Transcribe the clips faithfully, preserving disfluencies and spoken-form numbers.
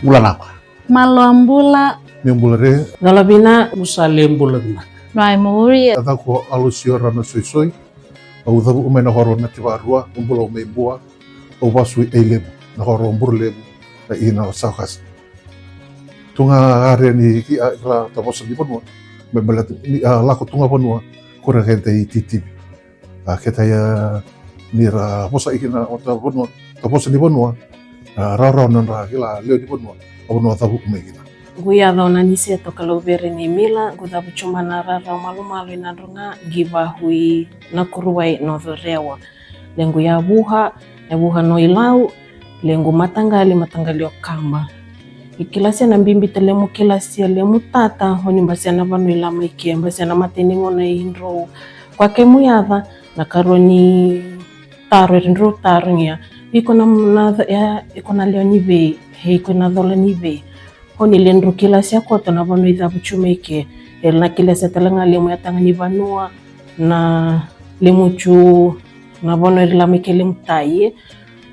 Bula naka. Malo a bula. Ni bula re. Dala vina. Musa le bula vinaka. Nai muri. A cako Alosio Rano Soisoi. Au cavuku mai na horo Nativarua, au bula mai Bua, au vasu i Ailevu, na horo Burulevu, na ina o Saukasa. Tu ga are ni ki a ra tavosa ni vanua, me baleta ni a lako tu ga vanua, kura kenta i titivi. A keta ia ni ra vosa i kina o ta vanua, tavosa ni vanua, a raurau na ra kila leo ni vanua, a vanua cavuku mai kina. Qu yaco na ni se toka lauvere ni mila, qu cavu cuma na rarau malumalu i Nadroga, qi vahui na kuruwai North Rewa. Le qu yavuha, yavuha no i Lau, le qu mataqali, mataqali o Kaba. I kilasia na bibita lemu kilasia lemu tata, oni basia na vanua i lama i ke, basia na mata ni gona i drou. Kwa kemu yaca, na karua ni taro, e drou taro gia. Iko na, na, ya, iko na leo ni vei, he iko na cola ni vei. Oni le dru kilasia koto na vanua i cavu cu mai ke. E na kilasia tale ga lemu yataga ni vanua na lemu cu na vanua i lama i ke lemu tai.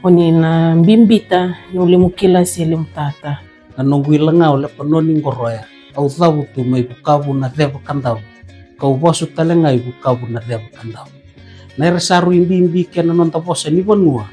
Oni na bibita no lemu kilasia lemu tata. Na noqu ila ga o lepa no ni qoroya. Au cavu tu mai Vukavu na ceva kadavu. Kau vasu tale ga i Vukavu na ceva kadavu. Na era sa rui bibi ke na noda vosa ni vanua.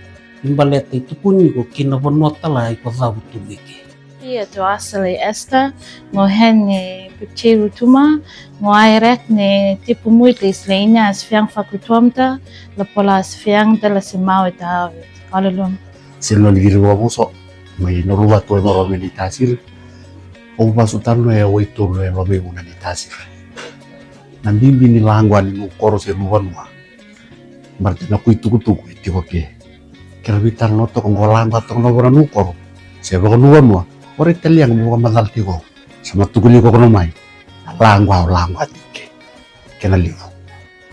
I baleta i tukuni iko ki na vanua tala iko cavu tu mai ke. Ia tu asala i Esther, ngo hene piptiru tuma, ngo airek ne tipu muitis le inya as fiang faku tuamta, la pola as fiang da la se mau e ta ave. Hallelujah. Se no ni giri wa muso, mai no ruwa tu e moro me ni tasir. O vasu tanu e o itu no e moro me una ni tasir. Na bibi ni langwa ni nu koro se nu vanua. Baleta na kui tukutuku e tiko ke. Kera vital no toko go langwa toko na vana nu koro. Se vaka nu vanua. Ora i talia go mo vaka macal tiko. Sa ma tukuli ko kono mai. Na langwa o langwa tike. Kena livu.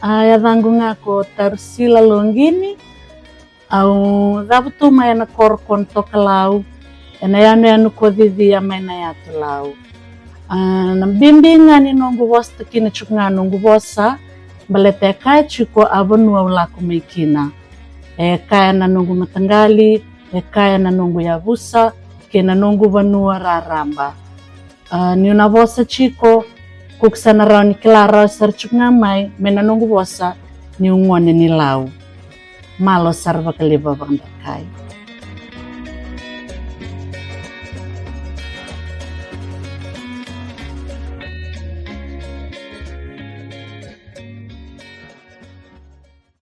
A ya vangu ga ko Tarusila Longini. Au cavu tu mai ena koro ko na tokalau, ena yanuyanu ko Cicia mai na yatu Lau. A, na bibi ga ni noqu vosa kina tiko ga noqu vosa, baleta e kaya tiko a vanua au lako mai kina. E kaya na noqu mataqali, e kaya na noqu yavusa, kei na noqu vanua raraba. A, niu na vosa tiko, ko ki sa na rawa ni kila rawa sara tiko ga mai, me na noqu vosa, niu gone ni Lau. Malo sara vakalevu vakadrakai.